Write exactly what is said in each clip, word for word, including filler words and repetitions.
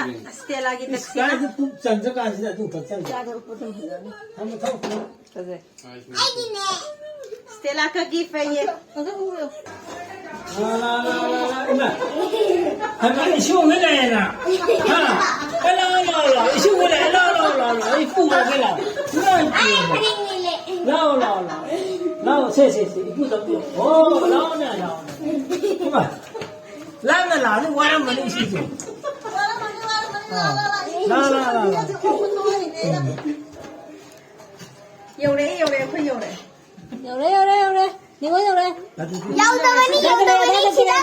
ꯁ꯭ꯇꯦꯂꯥꯒꯤ ꯏꯁ, ꯇꯛꯁꯤꯅ꯫ ꯀꯥꯏꯗ ꯄꯨꯛ ꯆꯟꯗ꯭ꯔꯀꯥꯟꯁꯤꯗ ꯑꯗꯨ ꯈꯛ ꯆꯟꯗ꯭ꯔꯣ? ꯆꯥꯗ ꯎꯞꯄ ꯑꯗꯨꯝ ꯐꯖꯅꯤ꯫ ꯊꯝꯃꯣ, ꯊꯝꯃꯣ, ꯊꯝꯃꯣ꯫ ꯐꯖꯩ꯫ ꯁ꯭ꯇꯦꯂꯥ ꯀ ꯒꯤꯐ ꯍꯥꯏꯌꯦ꯫ ꯑꯗꯨ ꯎꯔꯣ꯫ ꯂꯥ, ꯂꯥ, ꯂꯥ, ꯂꯥ, ꯂꯥ, ꯏꯃꯥ꯫ ꯍꯥꯏꯕ, ꯏꯁꯨ ꯑꯃ ꯂꯩꯔꯦꯅ꯫ ꯍꯥ? ꯑꯦ, ꯂꯥꯎ, ꯂꯥꯎ, ꯂꯥꯎ꯫ ꯏꯁꯨ ꯑꯃ ꯂꯩꯔꯦ꯫ ꯂꯥꯎ, ꯂꯥꯎ, ꯂꯥꯎ, ꯂꯥꯎ꯫ ꯑꯩ ꯄꯨꯔꯒꯦ ꯂꯥꯎ꯫ ꯂꯥꯎ, ꯄꯨꯔꯒꯦ꯫ ꯂꯥꯎ, ꯂꯥꯎ, ꯂꯥꯎ꯫ ꯂꯥꯎ, ꯁꯦ, ꯁꯦ, ꯁꯦ꯫ ꯏꯄꯨꯗ ꯄꯨꯔꯣ꯫ ꯑꯣ, ꯂꯥꯎꯅꯦ, ꯂꯥꯎꯅꯦ꯫ ꯏꯃꯥ꯫ ꯂꯥꯞꯅ ꯂꯥꯛꯑꯗꯤ ꯋꯥꯔꯝꯒꯅꯤ ꯏꯁꯨꯁꯦ꯫ ꯋꯥꯔꯝꯒꯅꯤ, ꯋꯥꯔꯝꯒꯅꯤ꯫ ꯂꯥꯎ, ꯂꯥꯎ, ꯂꯥꯎ, ꯂꯥꯎ꯫ ꯌꯧꯔꯛꯑꯦ, ꯌꯧꯔꯛꯑꯦ, ꯑꯩꯈꯣꯏ ꯌꯧꯔꯛꯑꯦ꯫ ꯌꯧꯔꯦ, ꯌꯧꯔꯦ, ꯌꯧꯔꯦ꯫ ꯅꯤꯉꯣꯜ ꯌꯧꯔꯦ꯫ ꯌꯧꯗꯕꯅꯤ, ꯌꯧꯗꯕꯅꯤ, ꯁꯤꯗ,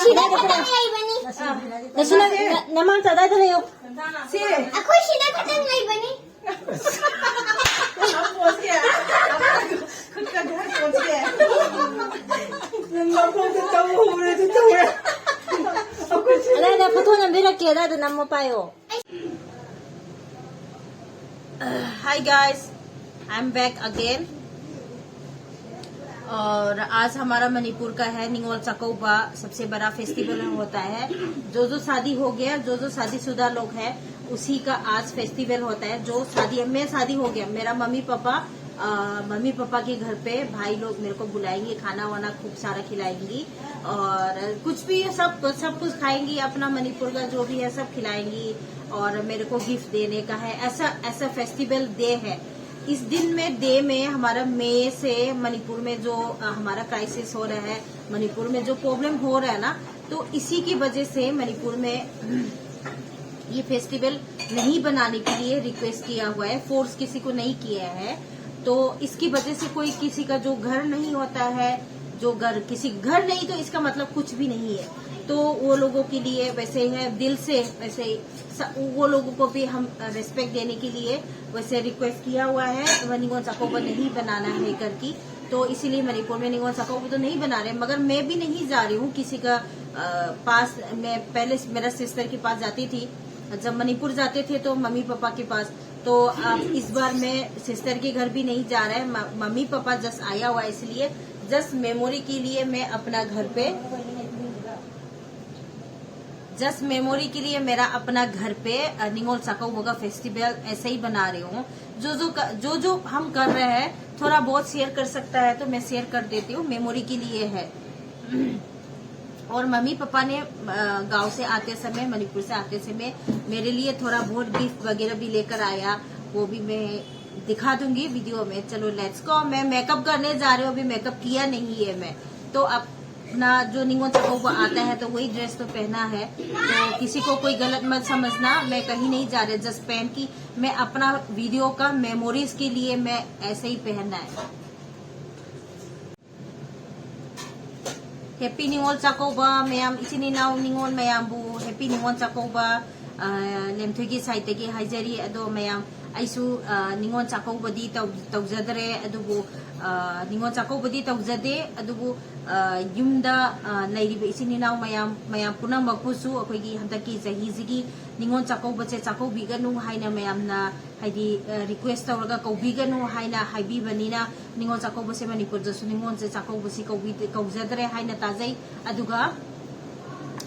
ꯁꯤꯗ ꯈꯛꯇꯪ ꯂꯩꯕꯅꯤ꯫ ꯅꯁꯨ ꯅ-, ꯅ-, ꯅꯃꯥꯡ ꯆꯗꯥꯏꯗ ꯂꯩꯌꯣ꯫ ꯁꯤ꯫ ꯑꯩꯈꯣꯏ ꯁꯤꯗ ꯈꯛꯇꯪ ꯂꯩꯕꯅꯤ꯫ ꯈꯨꯠꯀ ꯙꯔ ꯄꯣꯠꯁꯦ꯫ ꯃꯈꯣꯡꯗ ꯇꯧꯍꯧꯔꯦ, ꯑꯗꯨ ꯇꯧꯔꯦ꯫ ꯑꯗꯥꯏꯗ ꯐꯣꯇꯣ ꯅꯝꯕꯤꯔꯛꯀꯦ, ꯑꯗꯥꯏꯗ ꯅꯝꯃꯣ ꯄꯥꯏꯌꯣ꯫ Hi guys, I'm back again. और आज हमारा मणिपुर का है निंगोल चकौबा, सबसे बड़ा फेस्टिवल होता है। जो जो शादी हो गया, जो जो शादीशुदा लोग हैं, उसी का आज फेस्टिवल होता है। जो शादी, मैं शादी हो गया, मेरा मम्मी पापा, अ, मम्मी पापा के घर पे भाई लोग मेरे को बुलाएंगे, खाना वाना खूब सारा खिलाएंगी और कुछ भी सब, सब कुछ खाएंगी, अपना मणिपुर का जो भी है सब खिलाएंगी। और मेरे को गिफ्ट देने का है, ऐसा, ऐसा फेस्टिवल डे है। इस दिन में, डे में हमारा मई से मणिपुर में जो, अ, हमारा क्राइसिस हो रहा है, मणिपुर में जो प्रॉब्लम हो रहा है ना, तो इसी की वजह से मणिपुर में ये फेस्टिवल नहीं बनाने के लिए रिक्वेस्ट किया हुआ है, फोर्स किसी को नहीं किया है। तो इसकी वजह से कोई किसी का जो घर नहीं होता है, जो घर, किसी घर नहीं तो इसका मतलब कुछ भी नहीं है। तो वो लोगों के लिए वैसे ही है, दिल से वैसे ही स-, वो लोगों को भी हम रेस्पेक्ट देने के लिए वैसे रिक्वेस्ट किया हुआ है, वह निंगोन चाकोबा नहीं बनाना है करके। तो इसीलिए मणिपुर में निंगोन चाकोबा तो नहीं बना रहे, मगर मैं भी नहीं जा रही हूँ किसी का, अ, पास। मैं पहले मेरा सिस्टर के पास जाती थी, जब मणिपुर जाते थे तो मम्मी पापा के पास। तो अब इस बार मैं सिस्टर के घर भी नहीं जा रहा है, म-, मम्मी पापा जस्ट आया हुआ है, इसलिए जस्ट मेमोरी के लिए मैं अपना घर पे जस्ट मेमोरी के लिए मेरा अपना घर पे अ, निंगोल चाकौबा का फेस्टिवल ऐसे ही बना रही हूँ। जो जो क- जो जो हम कर रहे हैं, थोड़ा बहुत शेयर कर सकता है तो मैं शेयर कर देती हूँ, मेमोरी के लिए है। और मम्मी पापा ने अ, गांव से आते समय, मणिपुर से आते समय मेरे लिए थोड़ा बहुत गिफ्ट वगैरह भी लेकर आया, वो भी मैं दिखा दूंगी वीडियो में। चलो लेट्स गो, मैं मेकअप करने जा रही हूँ, अभी मेकअप किया नहीं है मैं। तो अपना जो निंगोल चाकौबा आता है तो वही ड्रेस तो पहना है, तो किसी को कोई गलत मत समझना, मैं कहीं नहीं जा रही, जस्ट पहन की मैं अपना वीडियो का मेमोरीज के लिए मैं ऐसे ही पहनना है। Happy ꯅꯤꯡꯉꯣꯜ ꯆꯥꯛꯀꯧꯕ ꯃꯌꯥꯝ, ꯏꯆꯤꯟ ꯏꯅꯥꯎ ꯅꯤꯡꯉꯣꯜ ꯃꯌꯥꯝꯕꯨ Happy ꯅꯤꯡꯉꯣꯜ ꯆꯥꯛꯀꯧꯕ꯫ ꯑ, ꯂꯦꯝꯊꯣꯏꯒꯤ ꯁꯥꯏꯠꯇꯒꯤ ꯍꯥꯏꯖꯔꯤ꯫ ꯑꯗꯣ ꯃꯌꯥꯝ, ꯑꯩꯁꯨ ꯑ, ꯅꯤꯡꯉꯣꯜ ꯆꯥꯛꯀꯧꯕꯗꯤ ꯇꯧ- ꯇꯧꯖꯗ꯭ꯔꯦ, ꯑꯗꯨꯕꯨ ꯑ, ꯅꯤꯡꯉꯣꯜ ꯆꯥꯛꯀꯧꯕꯗꯤ ꯇꯧꯖꯗꯦ, ꯑꯗꯨꯕꯨ ꯑ, ꯌꯨꯝꯗ ꯑ, ꯂꯩꯔꯤꯕ ꯏꯆꯤꯟ ꯏꯅꯥꯎ ꯃꯌꯥꯝ ꯃꯌꯥꯝ ꯄꯨꯝꯅꯃꯛꯄꯨꯁꯨ ꯑꯩꯈꯣꯏꯒꯤ ꯍꯟꯗꯛꯀꯤ ꯆꯍꯤꯁꯤꯒꯤ ꯅꯤꯡꯉꯣꯜ ꯆꯥꯛꯀꯧꯕꯁꯦ ꯆꯥꯛꯀꯧꯕꯤꯒꯅꯨ ꯍꯥꯏꯅ ꯃꯌꯥꯝꯅ, ꯍꯥꯏꯗꯤ, ꯔꯤꯀ꯭ꯋꯦꯁ ꯇꯧꯔꯒ ꯀꯧꯕꯤꯒꯅꯨ ꯍꯥꯏꯅ ꯍꯥꯏꯕꯤꯕꯅꯤꯅ, ꯅꯤꯡꯉꯣꯜ ꯆꯥꯛꯀꯧꯕꯁꯦ ꯃꯅꯤꯄꯨꯔꯗꯁꯨ ꯅꯤꯡꯉꯣꯜꯁꯦ ꯆꯥꯛꯀꯧꯕꯁꯤ ꯀꯧꯕꯤ- ꯀꯧꯖꯗ꯭ꯔꯦ ꯍꯥꯏꯅ ꯇꯥꯖꯩ꯫ ꯑꯗꯨꯒ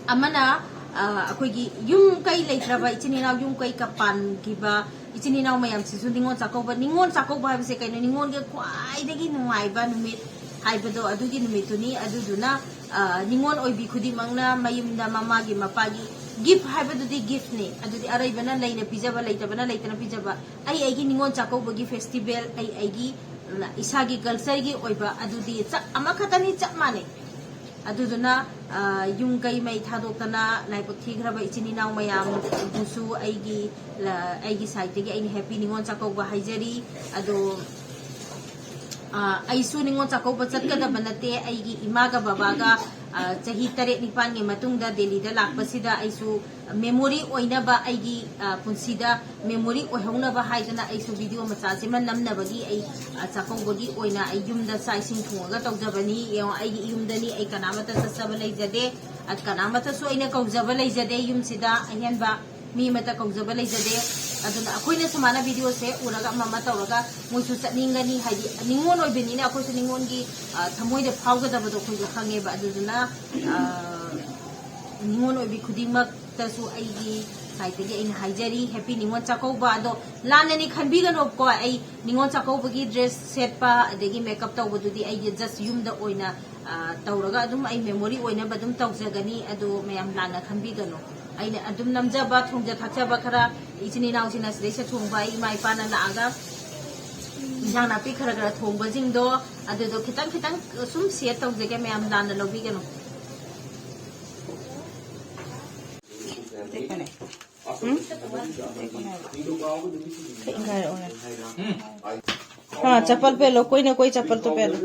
ꯑꯃꯅ, ꯑ, ꯑꯩꯈꯣꯏꯒꯤ ꯌꯨꯝ ꯀꯩ ꯂꯩꯇ꯭ꯔꯕ ꯏꯆꯤꯟ ꯏꯅꯥꯎ, ꯌꯨꯝ ꯀꯩ ꯀ- ꯄꯥꯟꯈꯤꯕ ꯏꯆꯤꯟ ꯏꯅꯥꯎ ꯃꯌꯥꯝꯁꯤꯁꯨ ꯅꯤꯡꯉꯣꯜ ꯆꯥꯛꯀꯧꯕ, ꯅꯤꯡꯉꯣꯜ ꯆꯥꯛꯀꯧꯕ ꯍꯥꯏꯕꯁꯦ ꯀꯩꯅꯣ? ꯅꯤꯡꯉꯣꯜꯒꯤ ꯈ꯭ꯋꯥꯏꯗꯒꯤ ꯅꯨꯡꯉꯥꯏꯕ ꯅꯨꯃꯤꯠ ꯍꯥꯏꯕꯗꯣ ꯑꯗꯨꯒꯤ ꯅꯨꯃꯤꯠꯇꯨꯅꯤ꯫ ꯑꯗꯨꯗꯨꯅ, ꯑ, ꯅꯤꯡꯉꯣꯜ ꯑꯣꯏꯕꯤ ꯈꯨꯗꯤꯡꯃꯛꯅ ꯃꯌꯨꯝꯗ ꯃꯃꯥꯒꯤ ꯃꯄꯥꯒꯤ ꯒꯤꯐ ꯍꯥꯏꯕꯗꯨꯗꯤ ꯒꯤꯐꯅꯤ꯫ ꯑꯗꯨꯗꯤ ꯑꯔꯩꯕꯅ ꯂꯩꯅ ꯄꯤꯖꯕ, ꯂꯩꯇꯕꯅ ꯂꯩꯇꯅ ꯄꯤꯖꯕ꯫ ꯑꯩ ꯑꯩꯒꯤ ꯅꯤꯡꯉꯣꯜ ꯆꯥꯛꯀꯧꯕꯒꯤ ꯐꯦꯁꯇꯤꯚꯦꯜ, ꯑꯩ ꯑꯩꯒꯤ, ꯎꯝ, ꯏꯁꯥꯒꯤ ꯀꯜꯆꯔꯒꯤ ꯑꯣꯏꯕ ꯑꯗꯨꯗꯤ ꯆꯞ ꯑꯃꯈꯛꯇꯅꯤ, ꯆꯞ ꯃꯥꯟꯅꯩ꯫ ꯑꯗꯨꯗꯨꯅ, ꯑ, ꯌꯨꯝ ꯀꯩ ꯃꯩ ꯊꯥꯗꯣꯛꯇꯅ ꯂꯥꯏꯕꯛ ꯊꯤꯈ꯭ꯔꯕ ꯏꯆꯤꯟ ꯏꯅꯥꯎ ꯃꯌꯥꯝꯕꯨꯁꯨ ꯑꯩꯒꯤ, ꯂ-, ꯑꯩꯒꯤ ꯁꯥꯏꯠꯇꯒꯤ ꯑꯩꯅ ꯍꯦꯄꯤ ꯅꯤꯡꯉꯣꯜ ꯆꯥꯛꯀꯧꯕ ꯍꯥꯏꯖꯔꯤ꯫ ꯑꯗꯣ, ꯑ, ꯑꯩꯁꯨ ꯅꯤꯡꯉꯣꯜ ꯆꯥꯛꯀꯧꯕ ꯆꯠꯀꯗꯕ ꯅꯠꯇꯦ꯫ ꯑꯩꯒꯤ ꯏꯃꯥꯒ ꯕꯕꯥꯒ, ꯑ, ꯆꯍꯤ ꯇꯔꯦꯠ ꯅꯤꯄꯥꯟꯒꯤ ꯃꯇꯨꯡꯗ ꯗꯦꯜꯂꯤꯗ ꯂꯥꯛꯄꯁꯤꯗ ꯑꯩꯁꯨ ꯃꯦꯃꯣꯔꯤ ꯑꯣꯏꯅꯕ, ꯑꯩꯒꯤ, ꯑ, ꯄꯨꯟꯁꯤꯗ ꯃꯦꯃꯣꯔꯤ ꯑꯣꯏꯍꯧꯅꯕ ꯍꯥꯏꯗꯅ ꯑꯩꯁꯨ ꯚꯤꯗꯤꯑꯣ ꯃꯆꯥꯁꯤꯃ ꯅꯝꯅꯕꯒꯤ ꯑꯩ, ꯑ, ꯆꯥꯛꯀꯧꯕꯒꯤ ꯑꯣꯏꯅ ꯑꯩ ꯌꯨꯝꯗ ꯆꯥꯛ ꯏꯁꯤꯡ ꯊꯣꯡꯉꯒ ꯇꯧꯖꯕꯅꯤ꯫ ꯌꯦꯡꯉꯣ, ꯑꯩꯒꯤ ꯌꯨꯝꯗꯅꯤ, ꯑꯩ ꯀꯅꯥꯃꯠꯇ ꯆꯠꯆꯕ ꯂꯩꯖꯗꯦ, ꯑ, ꯀꯅꯥꯃꯠꯇꯁꯨ ꯑꯩꯅ ꯀꯧꯖꯕ ꯂꯩꯖꯗꯦ ꯌꯨꯝꯁꯤꯗ ꯑꯍꯦꯟꯕ꯫ ꯃꯤ ꯑꯃꯠꯇ ꯀꯧꯖꯕ ꯂꯩꯖꯗꯦ꯫ ꯑꯗꯨꯅ ꯑꯩꯈꯣꯏꯅ ꯁꯨꯃꯥꯏꯅ ꯚꯤꯗꯤꯑꯣꯁꯦ ꯎꯔꯒ ꯑꯃ ꯑꯃ ꯇꯧꯔꯒ ꯃꯣꯏꯁꯨ ꯆꯠꯅꯤꯡꯒꯅꯤ, ꯍꯥꯏꯗꯤ ꯅꯤꯉꯣꯜ ꯑꯣꯏꯕꯅꯤꯅ ꯑꯩꯈꯣꯏꯁꯨ ꯅꯤꯉꯣꯜꯒꯤ, ꯑ, ꯊꯃꯣꯏꯗ ꯐꯥꯎꯒꯗꯕꯗꯣ ꯑꯩꯈꯣꯏꯁꯨ ꯈꯪꯉꯦꯕ꯫ ꯑꯗꯨꯗꯨꯅ, ꯑ, ꯅꯤꯉꯣꯜ ꯑꯣꯏꯕꯤ ꯈꯨꯗꯤꯡꯃꯛꯇꯁꯨ ꯑꯩꯒꯤ ꯁꯥꯏꯠꯇꯒꯤ ꯑꯩꯅ ꯍꯥꯏꯖꯔꯤ, ꯍꯦꯄꯤ ꯅꯤꯉꯣꯜ ꯆꯥꯛꯀꯧꯕ꯫ ꯑꯗꯣ ꯂꯥꯟꯅꯅꯤ ꯈꯟꯕꯤꯒꯅꯨꯀꯣ, ꯑꯩ ꯅꯤꯉꯣꯜ ꯆꯥꯛꯀꯧꯕꯒꯤ ꯗ꯭ꯔꯦꯁ ꯁꯦꯠꯄ ꯑꯗꯒꯤ ꯃꯦꯀꯞ ꯇꯧꯕꯗꯨꯗꯤ ꯑꯩꯒꯤ ꯖꯁ ꯌꯨꯝꯗ ꯑꯣꯏꯅ, ꯑ, ꯇꯧꯔꯒ ꯑꯗꯨꯝ ꯑꯩ ꯃꯦꯃꯣꯔꯤ ꯑꯣꯏꯅꯕ ꯑꯗꯨꯝ ꯇꯧꯖꯒꯅꯤ꯫ ꯑꯗꯣ ꯃꯌꯥꯝ ꯂꯥꯟꯅ ꯈꯟꯕꯤꯒꯅꯨ꯫ ꯑꯩꯅ ꯑꯗꯨꯝ ꯅꯝꯖꯕ, ꯊꯣꯡꯖ ꯊꯥꯛꯆꯕ ꯈꯔ ꯏꯆꯤꯟ ꯏꯅꯥꯎꯁꯤꯡꯅ ꯁꯤꯗꯩꯁꯤꯗ ꯊꯣꯡꯕ, ꯑꯩ ꯏꯃꯥ ꯏꯄꯥꯅ ꯂꯥꯛꯑꯒ ꯏꯟꯖꯥꯡ ꯅꯥꯄꯤ ꯈꯔ ꯈꯔ ꯊꯣꯡꯕꯁꯤꯡꯗꯣ, ꯑꯗꯨꯗꯣ ꯈꯤꯇꯪ ꯈꯤꯇꯪ ꯁꯨꯝ ꯁꯤꯌꯔ ꯇꯧꯖꯒꯦ, ꯃꯌꯥꯝ ꯂꯥꯟꯅ ꯂꯧꯕꯤꯒꯅꯨ꯫ देखो नहीं। हम्म? देखो नहीं। ठीक है, और। हाँ, चप्पल पहलो, कोई ना कोई चप्पल तो पहलो।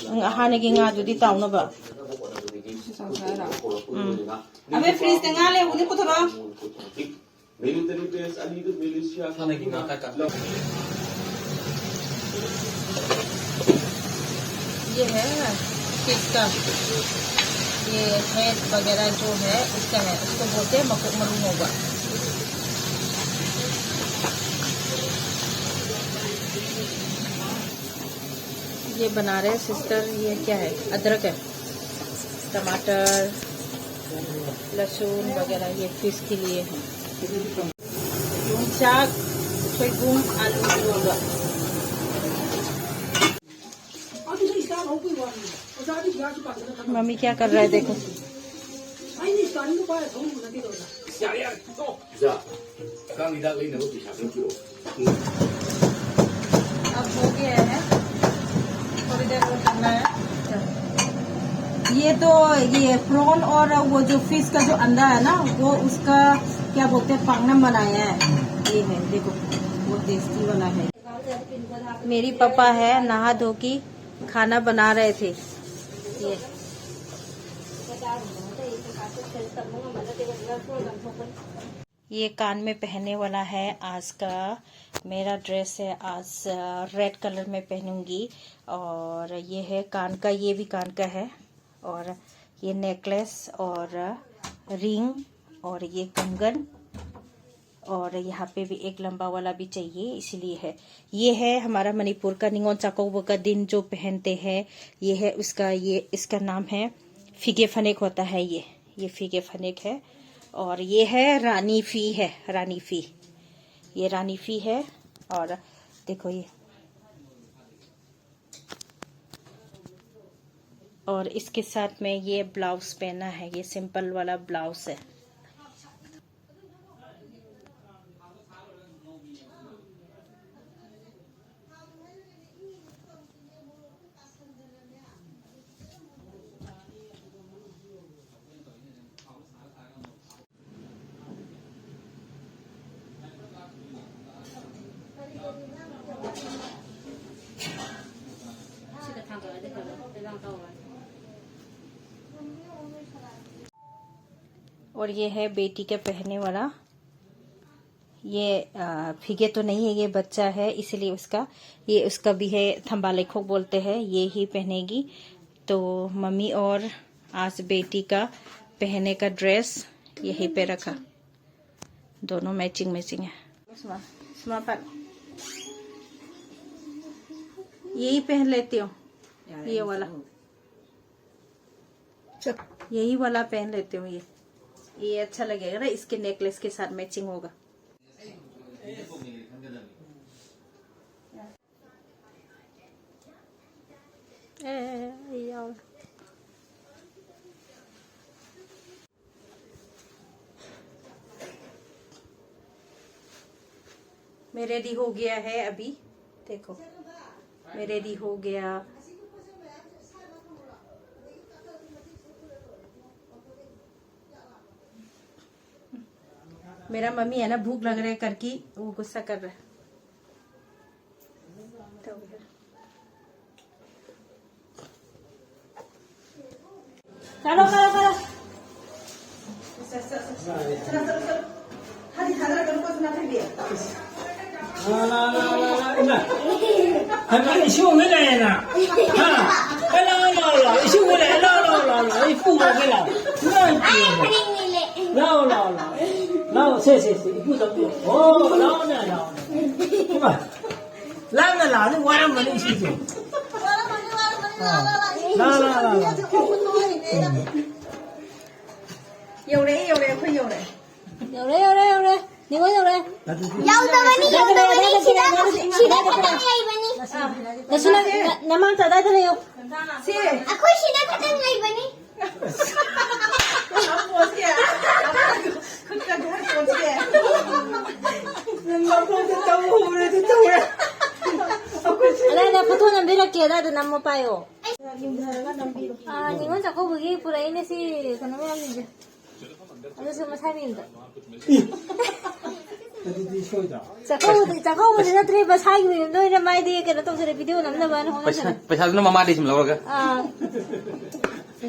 ꯎꯝ, ꯍꯥꯟꯅꯒꯤ ꯉꯥꯗꯨꯗꯤ ꯇꯥꯎꯅꯕ꯫ ꯎꯝ꯫ ꯑꯕꯦ, ꯐ꯭ꯔꯤꯖꯇ ꯉꯥ ꯂꯩꯍꯧꯕꯅꯤ, ꯄꯨꯊꯣꯔꯛꯑꯣ꯫ ꯍꯥꯟꯅꯒꯤ ꯉꯥ ꯈꯔ ꯀꯪ- ये है फिश का, ये हेड वगैरह जो है उसका है, उसको बोलते हैं मकु मरुंगोगा। ये बना रहे हैं सिस्टर, ये क्या है? अदरक है, टमाटर, लहसुन वगैरह, ये फिश के लिए है। Yongchak, soybean, आलू होगा। मम्मी क्या कर रहा है, देखो। अब हो गया है, थोड़ी देर और करना है। ये तो, ये प्रॉन और वो जो फिश का जो अंडा है ना, वो उसका क्या बोलते हैं, पांगनम बनाया है। ये है, देखो, वो टेस्टी वाला है। मेरी पापा है, नहा धो के खाना बना रहे थे। ये, ये कान में पहनने वाला है आज का मेरा ड्रेस है, आज रेड कलर में पहनूंगी। और ये है कान का, ये भी कान का है। और ये नेकलेस और रिंग और ये कंगन, और यहाँ पे भी एक लंबा वाला भी चाहिए, इसीलिए है। ये है हमारा मणिपुर का निंगोन चाकौबो का दिन जो पहनते हैं, ये है उसका, ये इसका नाम है फिगे फनेक होता है ये, ये फिगे फनेक है। और ये है रानी फी, है रानी फी, ये रानी फी है। और देखो ये, और इसके साथ में ये ब्लाउज पहना है, ये सिंपल वाला ब्लाउज है। और ये है बेटी के पहनने वाला, ये आ, फिगे तो नहीं है, ये बच्चा है, इसलिए उसका, ये उसका भी है, थंबालेखोक बोलते हैं, ये ही पहनेगी। तो मम्मी और आज बेटी का पहने का ड्रेस यहीं पे रखा, दोनों मैचिंग मैचिंग है। सुमा, सुमा पर यही पहन लेती हूँ, ये वाला, यही वाला पहन लेती हूँ। ये, ये अच्छा लगेगा ना, इसके नेकलेस के साथ मैचिंग होगा। ए, ए, ए, आओ। मैं रेडी हो गया है अभी, देखो, मैं रेडी हो गया। मेरा मम्मी है ना, भूख लग रहा है करके वो गुस्सा कर रहा है। तो चलो, चलो, चलो। चलो, चलो, चलो। हाँ, दिखा दो, तुमको सुना फिर दिया। ला, ला, ला, ला, ला, ला। हाँ, ला, इसी में ले ना। हाँ। ए, ला, ला, ला, इसी में ले, ला, ला, ला, ला, इसी में ले, ला। ला, इसी में ले। ला, ला, ला। ला, से, से, से, इसी में ले। ओ, ला, ला, ला, ला। ला, ला, ला, ला, वाला मनी इसी से। हाँ। ꯂꯥ, ꯂꯥ, ꯂꯥ, ꯂꯥ꯫ ꯌꯧꯔꯛꯑꯦ, ꯌꯧꯔꯛꯑꯦ, ꯑꯩꯈꯣꯏ ꯌꯧꯔꯛꯑꯦ꯫ ꯌꯧꯔꯦ, ꯌꯧꯔꯦ, ꯌꯧꯔꯦ꯫ ꯅꯤꯉꯣꯜ ꯌꯧꯔꯦ꯫ ꯌꯥꯎꯗꯕꯅꯤ, ꯌꯥꯎꯗꯕꯅꯤ, ꯁꯤꯗ ꯈꯛꯇꯪ, ꯁꯤꯗ ꯈꯛꯇꯪ ꯂꯩꯕꯅꯤ꯫ ꯅꯁꯨ ꯅꯪ ꯅ- ꯅꯃꯥꯡ ꯆꯥꯗꯥꯏꯗ ꯂꯩꯌꯣ꯫ ꯁꯤ ꯑꯩꯈꯣꯏ ꯁꯤꯗ ꯈꯛꯇꯪ ꯂꯩꯕꯅꯤ꯫ ꯄꯣꯠꯁꯦ ꯈꯨꯠꯀ ꯄꯣꯠꯁꯦ꯫ ꯅꯪ ꯃꯈꯣꯡꯗ ꯇꯧꯔꯦ, ꯑꯗꯨ ꯇꯧꯔꯦ꯫ ꯑꯗꯥꯏꯗ ꯐꯣꯇꯣ ꯅꯝꯕꯤꯔꯛꯀꯦ, ꯑꯗꯥꯏꯗ ꯅꯝꯃꯣ ꯄꯥꯏꯌꯣ꯫ ꯑꯥ, ꯅꯤꯉꯣꯜ ꯆꯥꯛꯀꯧꯕꯒꯤ ꯄꯨꯔꯛꯏꯅꯦ ꯁꯤ ꯀꯩꯅꯣ ꯃꯌꯥꯝꯁꯤꯡꯁꯦ꯫ ꯑꯗꯨꯁꯨ ꯃꯁꯥꯏ ꯃꯌꯨꯝꯗ꯫ ꯑꯗꯨꯗꯤ ꯁꯣꯏꯗ꯭ꯔꯣ? ꯆꯥꯛꯀꯧꯕꯗꯤ, ꯆꯥꯛꯀꯧꯕꯗꯤ ꯅꯠꯇ꯭ꯔꯦ, ꯃꯁꯥꯒꯤ ꯃꯌꯨꯝꯗ ꯑꯣꯏꯅ ꯃꯥꯏꯗꯤ ꯀꯩꯅꯣ ꯇꯧꯖꯔꯦ, ꯚꯤꯗꯤꯑꯣ ꯅꯝꯅꯕꯅ ꯄꯩꯁꯥ ꯍꯣꯠꯅꯖꯔꯦ꯫ ꯄꯩꯁꯥꯗꯨꯅ ꯃꯃꯥꯗꯩ ꯁꯨꯝ ꯂꯧꯔꯒ꯫ ꯑꯥ꯫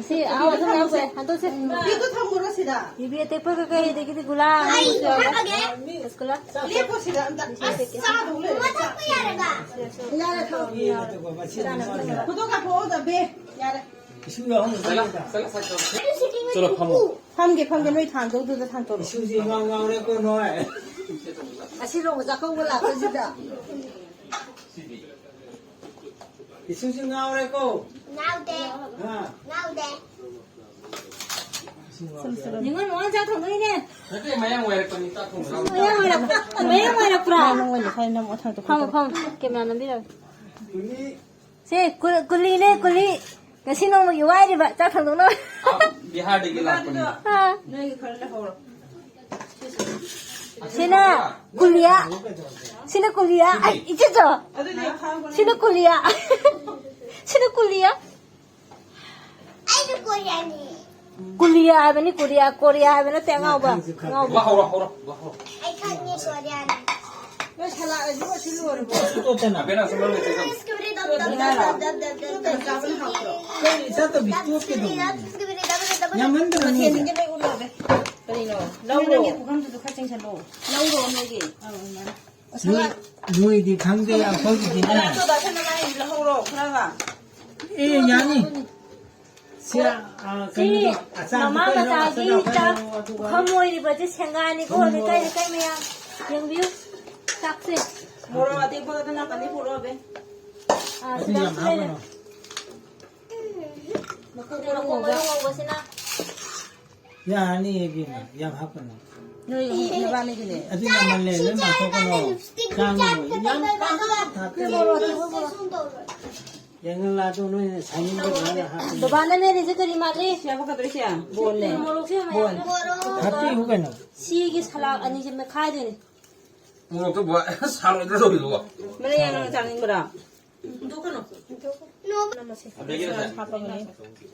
ꯁꯤ ꯑꯍꯥꯎ ꯑꯊꯨꯝ ꯃꯌꯥꯝ ꯄꯨꯔꯛꯑꯦ꯫ ꯍꯟꯗꯣꯛꯁꯦ꯫ ꯅꯨꯄꯤꯗꯣ ꯊꯝꯃꯨꯔꯣ ꯁꯤꯗ꯫ ꯌꯨꯕꯤ ꯑꯇꯦꯛꯄ ꯀꯩꯀꯩ, ꯑꯗꯒꯤꯗꯤ ꯒꯨꯂꯥ ꯑꯃꯁꯨ ꯌꯥꯎꯔꯦ꯫ ꯒꯨꯂꯥ꯫ ꯂꯦꯞꯄꯣ ꯁꯤꯗ ꯑꯝꯇ꯫ ꯑꯁ, ꯆꯥꯗꯧ ꯂꯩꯔꯦ, ꯆꯥ꯫ ꯃꯊꯛꯄ ꯌꯥꯔꯕ? ꯐꯣꯇꯣ ꯀꯥꯞꯄꯛꯑꯣ, ꯗꯕꯦ꯫ ꯌꯥꯔꯦ꯫ ꯏꯁꯨ ꯌꯥꯎꯍꯟꯕ ꯆꯠꯂꯣ꯫ ꯆꯠꯂꯣ, ꯐꯝꯃꯣ꯫ ꯐꯝꯒꯦ, ꯐꯝꯒꯦ, ꯅꯣꯏ ꯊꯥꯡꯗꯧꯗꯨꯗ ꯊꯥꯡꯗꯣꯔꯛꯑꯣ꯫ ꯏꯁꯨꯁꯤ ꯏꯉꯥꯎ ꯉꯥꯎꯔꯦꯀꯣ ꯅꯣꯏ꯫ ꯑꯁꯤ ꯅꯣꯡꯃ ꯆꯥꯛꯀꯧꯕ ꯂꯥꯛꯄꯁꯤꯗ꯫ ꯏꯁꯨꯁꯤ ꯉꯥꯎꯔꯦꯀꯣ꯫ ꯉꯥꯎꯗꯦ꯫ ꯍꯥ? ꯉꯥꯎꯗꯦ꯫ ꯅꯤꯉꯣꯜ ꯃꯉꯥ ꯆꯥꯛ ꯊꯣꯡꯗꯣꯏꯅꯦ꯫ ꯅꯠꯇꯦ, ꯃꯌꯥꯡ ꯋꯥꯏꯔꯛꯄꯅꯤ, ꯆꯥꯛ ꯊꯣꯡꯕ ꯌꯥꯎꯗꯦ꯫ ꯃꯌꯥꯡ ꯑꯣꯏꯔꯛꯄ, ꯃꯌꯥꯡ ꯑꯣꯏꯔꯛꯄ꯭ꯔꯥ? ꯅꯪ ꯑꯣꯏꯅ ꯈꯔ ꯅꯝꯃꯣ, ꯊꯥꯡꯗꯣꯛ꯫ ꯐꯝꯃꯣ, ꯐꯝꯃꯣ, ꯀꯦꯃꯦꯔꯥ ꯅꯝꯕꯤꯔꯒꯦ꯫ ꯀꯨꯂꯤ꯫ ꯁꯦ, ꯀꯨ-, ꯀꯨꯂꯤꯅꯦ, ꯀꯨꯂꯤ꯫ ꯉꯁꯤ ꯅꯣꯡꯃꯒꯤ ꯋꯥꯏꯔꯤꯕ ꯆꯥꯛ ꯊꯣꯡꯗꯣꯛꯅꯕ꯫ ꯕꯤꯍꯥꯔꯗꯒꯤ ꯂꯥꯛꯄꯅꯤ꯫ ꯑꯥ, ꯅꯣꯏꯒꯤ ꯈꯔ ꯂꯧꯍꯧꯔꯣ꯫ ꯁꯤꯅ ꯀꯨꯂꯤꯌꯥ꯫ ꯁꯤꯅ ꯀꯨꯂꯤꯌꯥ꯫ ꯑꯩ, ꯏꯆꯦ ꯆꯣ꯫ ꯑꯗꯨꯗꯤ ꯈꯥꯡꯕ ꯁꯤꯅ ꯀꯨꯂꯤꯌꯥ꯫ ꯁꯤꯅ ꯀꯨꯂꯤꯌꯥ꯫ ꯑꯩꯁꯨ ꯀꯣꯔꯤꯌꯥꯅꯤ꯫ ꯀꯨꯂꯤꯌꯥ ꯍꯥꯏꯕꯅꯤ, ꯀꯨꯔꯤꯌꯥ꯫ ꯀꯣꯔꯤꯌꯥ ꯍꯥꯏꯕ ꯅꯠꯇꯦ, ꯑꯉꯥꯎꯕ꯫ ꯑꯉꯥꯎꯕ꯫ ꯋꯥ ꯍꯧꯔꯣ, ꯍꯧꯔꯣ, ꯋꯥ ꯍꯧꯔꯣ꯫ ꯑꯩ ꯈꯪꯉꯦ ꯀꯣꯔꯤꯌꯥꯅꯤ꯫ ꯅꯣꯏ ꯁꯂꯥꯠ ꯑꯁꯤ ꯂꯣꯏꯔꯕꯣ? ꯑꯕꯦꯅꯥ ꯁꯨꯝ ꯂꯧꯔꯦ, ꯆꯦ ꯆꯧ꯫ ꯁ꯭ꯀꯨꯕꯤꯗꯤ ꯗꯞ ꯗꯞ ꯗꯞ ꯗꯞ ꯗꯞ ꯗꯞ ꯗꯞ꯫ ꯆꯥꯕꯅ ꯍꯥꯎꯇ꯭ꯔꯣ? ꯀꯩ ꯏꯆꯥ ꯇꯧꯕꯤ ꯇꯣꯛꯀꯦ ꯇꯧꯕꯅꯤ꯫ ꯁ꯭ꯀꯨꯕꯤꯗꯤ ꯗꯞ ꯗꯞ ꯗꯞ ꯗꯞ꯫ ꯌꯥꯝꯃꯟꯗ꯭ꯔꯣ ꯅꯣꯏꯗꯤ? ꯃꯊꯦꯜꯁꯤꯡꯁꯦ ꯂꯣꯏ ꯎꯠꯂꯣꯕꯦ꯫ ꯀꯔꯤꯅꯣ? ꯂꯧꯔꯣ꯫ ꯅꯪꯒꯤ ꯄꯨꯈꯝꯗꯨꯁꯨ ꯈꯔ ꯆꯤꯡꯁꯜꯂꯣ꯫ ꯂꯧꯔꯣ ꯅꯣꯏꯒꯤ꯫ ꯅꯣꯏ, ꯅꯣꯏꯗꯤ ꯈꯪꯗꯦ, ꯑꯩꯈꯣꯏꯒꯤꯗꯤꯅꯦ꯫ ꯁꯣꯗꯥ ꯈꯔ ꯅꯃꯥꯏ ꯂꯧꯍꯧꯔꯣ ꯈꯔꯒ꯫ ꯑꯦ, ꯌꯥꯅꯤ꯫ ꯁꯤ, ꯑ, ꯁꯤ ꯀꯩꯅꯣꯗꯣ, ꯑꯆꯥꯔꯗꯣ ꯃꯃꯥ ꯈꯔ ꯌꯥꯎꯔꯣ, ꯃꯆꯥꯒꯤ ꯑꯆꯥꯔꯗꯣ ꯈꯔ ꯆꯥꯛ ꯌꯥꯎꯔꯣ, ꯑꯗꯨꯒ ꯑꯗꯨꯒ ꯈꯝꯃꯣꯏꯔꯤꯕꯁꯦ ꯁꯦꯡꯒꯥꯅꯤꯀꯣ, ꯂꯩꯀꯥꯏ ꯂꯩꯀꯥꯏ ꯃꯌꯥꯝ꯫ ꯌꯦꯡꯕꯤꯌꯨ꯫ ꯆꯥꯛꯁꯦ꯫ ꯃꯣꯔꯣꯛ ꯑꯇꯦꯛꯄꯒꯗꯣ ꯅꯥꯀꯟꯗꯩ ꯄꯨꯔꯛꯑꯣꯕꯦ꯫ ꯑꯥ, ꯑꯗꯨ ꯌꯥꯝ ꯆꯥꯛꯁꯦ ꯂꯩꯔꯦ꯫ ꯍꯥꯞꯀꯅꯨ꯫ ꯃꯀꯨ ꯃꯔꯨ ꯉꯧꯕ꯫ ꯃꯔꯨ ꯉꯧꯕꯁꯤꯅ꯫ ꯌꯥꯔꯅꯤ ꯏꯕꯦꯝꯃ, ꯌꯥꯝ ꯍꯥꯞꯀꯅꯨ꯫ ꯅꯣꯏ ꯅꯕꯥꯅꯤꯒꯤꯅꯦ꯫ ꯑꯗꯨ ꯌꯥꯝꯃꯜꯂꯦ, ꯂꯣꯏ ꯃꯥꯡꯊꯣꯛꯀꯅꯨ꯫ ꯆꯥꯡ ꯌꯥꯝ ꯄꯥꯡꯊꯣꯛ ꯍꯥꯞꯄꯦ꯫ ꯌꯥꯏꯉꯪꯂꯥꯗꯣ ꯅꯣꯏꯅ ꯁꯥꯏꯅꯤꯡꯕ ꯑꯗꯨꯃꯥꯏꯅ ꯍꯥꯞꯄꯦ꯫ ꯕꯕꯥꯅ ꯃꯦꯠꯂꯤꯁꯦ ꯀꯔꯤ ꯃꯥꯜꯂꯤ? ꯁꯤ ꯍꯥꯞꯄꯛꯀꯗꯣꯏꯁꯦ? ꯕꯣꯟꯅꯦ꯫ ꯕꯣꯟ꯫ ꯍꯥꯞꯄꯤꯌꯨ ꯀꯩꯅꯣ꯫ ꯁꯤꯒꯤ ꯁꯂꯥꯗ ꯑꯅꯤꯁꯦ ꯃꯦꯠꯈꯥꯏꯗꯣꯏꯅꯦ꯫ ꯃꯣꯔꯣꯛꯇꯣ ꯕꯣ-, ꯁꯥꯔꯣꯏꯗ꯭ꯔꯣ ꯇꯧꯔꯤꯗꯨꯕꯣ? ꯃꯔꯦꯛ ꯌꯥꯝꯅ ꯆꯥꯅꯤꯡꯕ꯭ꯔꯥ? ꯍꯨꯟꯗꯣꯛꯀꯅꯨ꯫ ꯑꯕꯦꯒꯤ ꯉꯁꯥꯏ꯫ ꯍꯥꯞꯄꯝꯒꯅꯤ꯫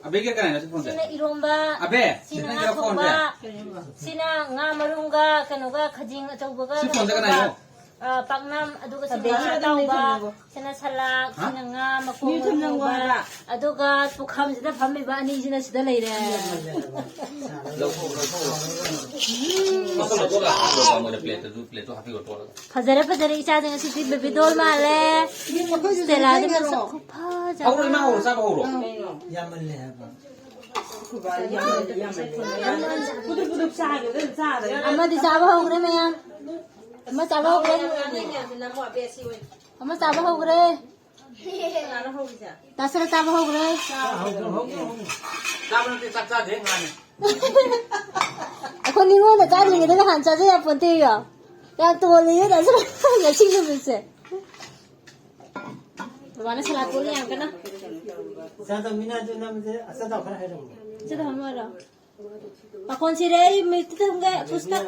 ꯑꯕꯦꯒꯤ ꯀꯅꯥꯏꯅꯣ ꯁꯤ ꯐꯣꯟꯁꯦ? ꯁꯤꯅ ꯏꯔꯣꯝꯕ, ꯑꯕꯦ, ꯁꯤꯅ ꯁꯤꯅ ꯉꯥ ꯀꯅꯥꯏꯅꯣ ꯊꯣꯡꯕ, ꯐꯣꯟꯁꯦ? ꯁꯤꯅ ꯉꯥ ꯃꯔꯨꯝꯒ ꯀꯩꯅꯣꯒ ꯈꯖꯤꯡ ꯑꯆꯧꯕꯒ ꯁꯤ ꯐꯣꯟꯁꯦ ꯀꯩꯅꯣꯒ, ꯀꯅꯥꯏꯅꯣ? ꯑ, ꯄꯥꯛꯅꯝ, ꯑꯗꯨꯒ ꯁꯤꯅ ꯑꯕꯦꯒꯤ ꯉꯥ ꯑꯇꯥꯎꯕ, ꯁꯤꯅ ꯁꯂꯥꯗ, ꯍꯥ? ꯁꯤꯅ ꯉꯥ ꯃꯀꯣꯛ ꯃꯔꯨ ꯉꯧꯕ, ꯑꯗꯨꯒ ꯄꯨꯈꯝꯁꯤꯗ ꯐꯝꯃꯤꯕ ꯑꯅꯤꯁꯤꯅ ꯁꯤꯗ ꯂꯩꯔꯦ꯫ ꯂꯧꯊꯣꯛ, ꯂꯧꯊꯣꯛ, ꯂꯧꯊꯣꯛ꯫ ꯃꯣꯏꯗ ꯄ꯭ꯂꯦꯠꯇꯁꯨ, ꯄ꯭ꯂꯦꯠꯇꯣ ꯍꯥꯞꯄꯤꯔꯣ, ꯇꯣꯠꯂꯒ꯫ ꯐꯖꯔꯦ, ꯐꯖꯔꯦ, ꯏꯆꯥꯁꯤꯡ ꯉꯁꯤꯗꯤ ꯕꯦꯕꯤ ꯗꯣꯜ ꯃꯥꯜꯂꯦ꯫ ꯁ꯭ꯇꯦꯂꯥꯗꯤ ꯃꯁꯛ ꯈꯨꯐꯖ ꯍꯧꯔꯣ, ꯏꯃꯥ ꯍꯧꯔꯣ, ꯆꯥꯕ ꯍꯧꯔꯣ꯫ ꯑꯃ꯫ ꯌꯥꯝꯃꯜꯂꯦ ꯍꯥꯏꯕ꯫ ꯄꯨꯗꯨꯞ ꯄꯨꯗꯨꯞ ꯆꯥꯒꯦ, ꯑꯗꯨꯝ ꯆꯥꯔꯦ꯫ ꯑꯃꯗꯤ ꯆꯥꯕ ꯍꯧꯈ꯭ꯔꯦ ꯃꯌꯥꯝ꯫ ꯑꯃ ꯆꯥꯕ ꯍꯧꯈ꯭ꯔꯦ꯫ ꯑꯃ ꯆꯥꯕ ꯍꯧꯈ꯭ꯔꯦ꯫ ꯇꯥꯁꯔ ꯆꯥꯕ ꯍꯧꯈ꯭ꯔꯦ꯫ ꯆꯥꯕ ꯅꯠꯇꯦ, ꯆꯥꯛ ꯆꯥꯗꯦ, ꯉꯥꯅꯦ꯫ ꯑꯩꯈꯣꯏ ꯅꯤꯉꯣꯜꯅ ꯆꯥꯗ꯭ꯔꯤꯉꯩꯗ ꯅꯍꯥꯟ ꯆꯥꯖ ꯌꯥꯄꯣꯟꯇꯦꯌꯣ꯫ ꯌꯥꯝ ꯇꯣꯜꯂꯤꯌꯦ ꯇꯥꯁꯔ ꯉꯁꯤ ꯅꯨꯃꯤꯠꯁꯦ꯫ ꯕꯕꯥꯅ ꯁꯂꯥꯗ ꯇꯣꯠꯂꯤ ꯌꯥꯝ ꯀꯟꯅ꯫ ꯆꯥꯗꯕꯅꯤꯅ ꯑꯗꯨ ꯅꯝꯁꯦ ꯑꯆꯥꯊꯥꯎ ꯈꯔ ꯍꯩꯔꯛꯑꯣ꯫ ꯑꯆꯥꯊꯥꯎ ꯑꯃ ꯑꯣꯏꯔꯣ? ꯄꯥꯈꯣꯟ ꯁꯤꯔꯦ, ꯑꯩ ꯃꯤꯠꯇ ꯊꯝꯒꯦ, ꯐꯨꯁꯇ꯫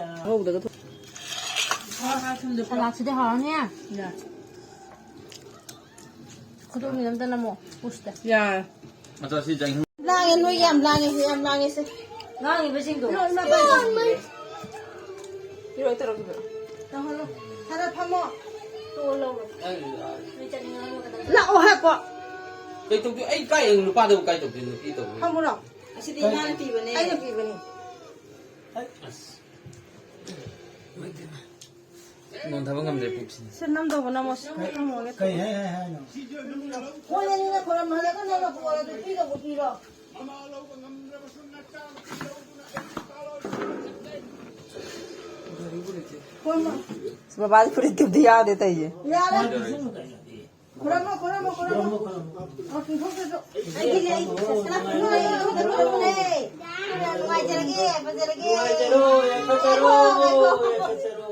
ꯁꯂꯥꯗꯁꯤꯗꯤ ꯍꯥꯎꯔꯅꯤ꯫ ꯈꯨꯗꯣꯝ ꯑꯝꯇ ꯅꯝꯃꯣ, ꯐꯨꯁꯇ꯫ ꯌꯥꯔꯦ꯫ ꯑꯗꯣ ꯁꯤ ꯆꯍꯤ ꯂꯥꯡꯉꯦ, ꯅꯣꯏ ꯌꯥꯝ ꯂꯥꯡꯉꯦ, ꯌꯥꯝ ꯂꯥꯡꯉꯦ ꯁꯦ꯫ ꯉꯥꯡꯉꯤꯕꯁꯤꯡꯗꯣ꯫ ꯏꯃꯥ, ꯏꯃꯥ, ꯄꯥꯏꯌꯨ꯫ ꯄꯤꯔꯛꯑꯣ, ꯇꯧꯔꯛꯈꯤꯕ꯫ ꯇꯧꯍꯜꯂꯣ꯫ ꯈꯔ ꯐꯝꯃꯣ꯫ ꯇꯣꯛꯑꯣ, ꯂꯧꯔꯣ꯫ ꯅꯣꯏ ꯆꯠꯅꯤꯡꯉꯒꯅ ꯀꯩꯗꯧ-, ꯂꯥꯛꯑꯣ ꯍꯥꯏꯀꯣ꯫ ꯀꯩ ꯇꯧꯗꯣꯏ? ꯑꯩ ꯀꯥꯏ, ꯅꯨꯄꯥꯗꯕꯨ ꯀꯥꯏ ꯇꯧꯗꯣꯏ? ꯅꯨꯄꯤ ꯇꯧꯗꯣꯏ? ꯐꯝꯃꯨꯔꯣ꯫ ꯑꯁꯤꯗꯤ ꯏꯃꯥꯅ ꯄꯤꯕꯅꯦ꯫ ꯑꯩꯅ ꯄꯤꯕꯅꯦ꯫ ꯑꯁ꯫ ꯅꯣꯟꯊꯕ ꯉꯝꯗ꯭ꯔꯦ ꯄꯨꯛꯁꯤꯅ꯫ ꯁꯤ ꯅꯝꯗꯧꯕ ꯅꯝꯃꯣ, ꯁꯤ ꯅꯝꯃꯣꯒꯦ꯫ ꯀꯩ ꯍꯥꯏ, ꯍꯥꯏ, ꯍꯥꯏꯅꯣ? ꯃꯣꯏ ꯑꯅꯤꯅ ꯈꯣꯏꯔꯝꯍꯜꯂꯒ ꯅꯪꯅ ꯄꯨꯔꯣ, ꯑꯗꯨ ꯄꯤꯗꯧꯕ ꯄꯤꯔꯣ꯫ ꯍꯣꯏ, ꯃꯥ꯫ ꯕꯕꯥꯗꯤ ꯐꯨꯔꯤꯠ ꯊꯨꯞꯇꯤ ꯌꯥꯎꯗꯦ ꯇꯧꯔꯤꯁꯦ꯫ ꯌꯥꯔꯦ꯫ ꯈꯨꯔꯨꯝꯃꯣ, ꯈꯨꯔꯨꯝꯃꯣ, ꯈꯨꯔꯨꯝꯃꯣ꯫ ꯈꯨꯔꯨꯝꯃꯣ, ꯈꯨꯔꯨꯝꯃꯣ꯫ ꯑꯣ, ꯆꯤꯡꯊꯣꯛꯆꯁꯨ꯫ ꯑꯩꯒꯤ ꯂꯩ, ꯁꯁꯅꯥ ꯈꯨꯔꯨꯝꯃꯣ, ꯂꯩ, ꯈꯨꯔꯨꯝꯃꯣ, ꯂꯩ꯫ ꯅꯨꯡꯉꯥꯏꯖꯔꯒꯦ, ꯐꯖꯔꯒꯦ꯫ ꯅꯨꯡꯉꯥꯏꯖꯔꯣ, ꯌꯥꯏꯐꯖꯔꯣ, ꯉꯥꯏꯈꯣ, ꯉꯥꯏꯈꯣ꯫ ꯌꯥꯏꯐꯖꯔꯣ꯫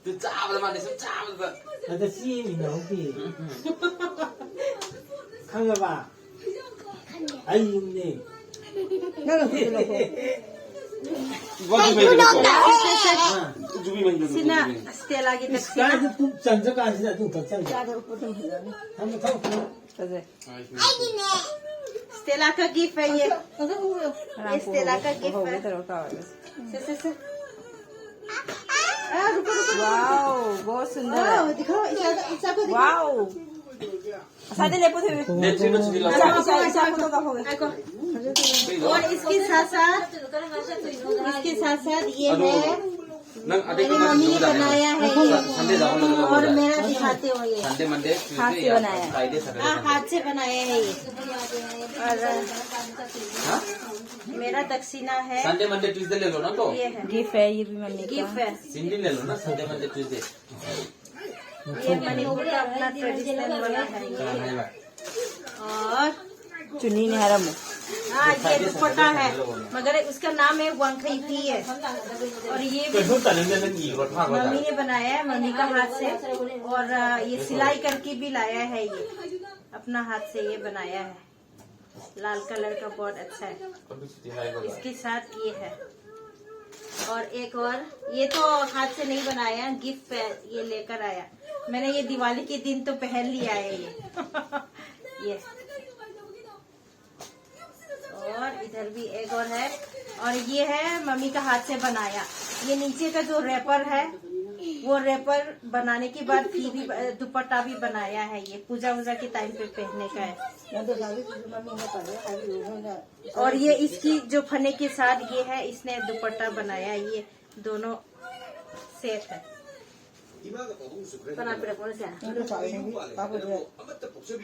ꯑꯗꯨ ꯆꯥꯕꯗ ꯃꯥꯗꯤ ꯁꯨꯝ ꯆꯥꯕꯗ꯫ ꯑꯗ ꯆꯦ ꯃꯤꯅ ꯍꯧꯈꯤ꯫ ꯈꯪꯉꯕ? ꯑꯩꯅꯦ꯫ ꯅꯪꯅ ꯈꯨꯠꯇ ꯂꯧꯊꯣꯛ꯫ ꯁꯤꯅ ꯁ꯭ꯇꯦꯂꯥꯒꯤ ꯏꯁ, ꯗꯛꯁꯤꯅ꯫ ꯀꯥꯏꯗ ꯄꯨꯛ ꯆꯟꯖ ꯀꯥꯟꯁꯤꯗ ꯑꯗꯨ ꯈꯛ ꯆꯟꯖ꯫ ꯊꯝꯃꯣ, ꯊꯝꯃꯣ, ꯊꯝꯃꯣ꯫ ꯐꯖꯩ꯫ ꯁ꯭ꯇꯦꯂꯥ ꯀ ꯒꯤꯐ ꯍꯦ ꯌꯦ꯫ ꯌꯦ ꯁ꯭ꯇꯦꯂꯥ ꯀ ꯒꯤꯐ ꯍꯦ꯫ ꯁꯦ, ꯁꯦ, ꯁꯦ꯫ ꯑꯥ, ꯔꯨꯀꯣ, ꯔꯨꯀꯣ, ꯔꯨꯀꯣ꯫ ꯋꯥꯎ, ꯕꯍꯨꯠ ꯁꯨꯟꯗꯔ꯫ ꯋꯥꯎ, ꯗꯤꯈꯥꯎ, ꯏꯁꯥ, ꯏꯁꯥ ꯀꯣ ꯗꯤꯈꯥꯎ꯫ ꯋꯥꯎ꯫ ꯑꯁꯥꯗꯤ ꯂꯦꯞꯄꯨ ꯊꯣꯏꯕꯤ꯫ ꯅꯦꯠ ꯊ꯭ꯔꯤꯗꯣ ꯁꯤꯗꯤ ꯂꯧꯔꯣ꯫ ꯏꯁꯥ, ꯏꯁꯥ, ꯏꯁꯥ ꯐꯣꯇꯣ ꯀꯥꯞꯍꯧꯒꯦ꯫ ꯉꯥꯏꯈꯣ꯫ ꯀꯩꯅꯣ? और इसके साथ साथ, इसके साथ साथ ये है। ꯅꯪ ꯑꯗꯩ मेरी मम्मी ने बनाया है ये। ꯁꯟꯗꯦꯗ ꯍꯧꯒꯠꯂꯒ और ꯂꯧꯔꯣ꯫ मेरा दिखाते हो ये। Sunday, Monday, Tuesday या Friday, Saturday, Sunday। हाथ से बनाया है ये। और मेरा दक्षिणा है। Sunday, Monday, Tuesday ले लो ना तो। ये है। गिफ्ट है ये भी मम्मी का। गिफ्ट है। सिंडी ले लो ना, Sunday, Monday, Tuesday। ये मणिपुर का अपना ट्रेडिशनल वाला है ये। और चुन्नी नहीं है रमो। हाँ, ये दुपट्टा है, मगर उसका नाम है वांगखई फी है। और ये भी मम्मी ने बनाया है, मम्मी का हाथ से। और अ, ये सिलाई करके भी लाया है, ये अपना हाथ से ये बनाया है। लाल कलर का बहुत अच्छा है। इसके साथ ये है। और एक और, ये तो हाथ से नहीं बनाया, गिफ्ट पे ये लेकर आया। मैंने ये दिवाली के दिन तो पहन लिया है ये। ये। और इधर भी एक और है। और ये है मम्मी का हाथ से बनाया। ये नीचे का जो रैपर है, वो रैपर बनाने के बाद फी भी, दुपट्टा भी बनाया है। ये पूजा वूजा के टाइम पे पहनने का है। और ये इसकी जो फने के साथ ये है, इसने दुपट्टा बनाया, ये दोनों सेट है। ꯀꯅꯥ ꯄꯤꯔꯛꯄꯅꯣ ꯁꯦ? ꯑꯗꯨ ꯆꯥꯛ ꯏꯟꯕꯤ, ꯀꯥ ꯕꯣꯏꯗꯤꯌꯥ꯫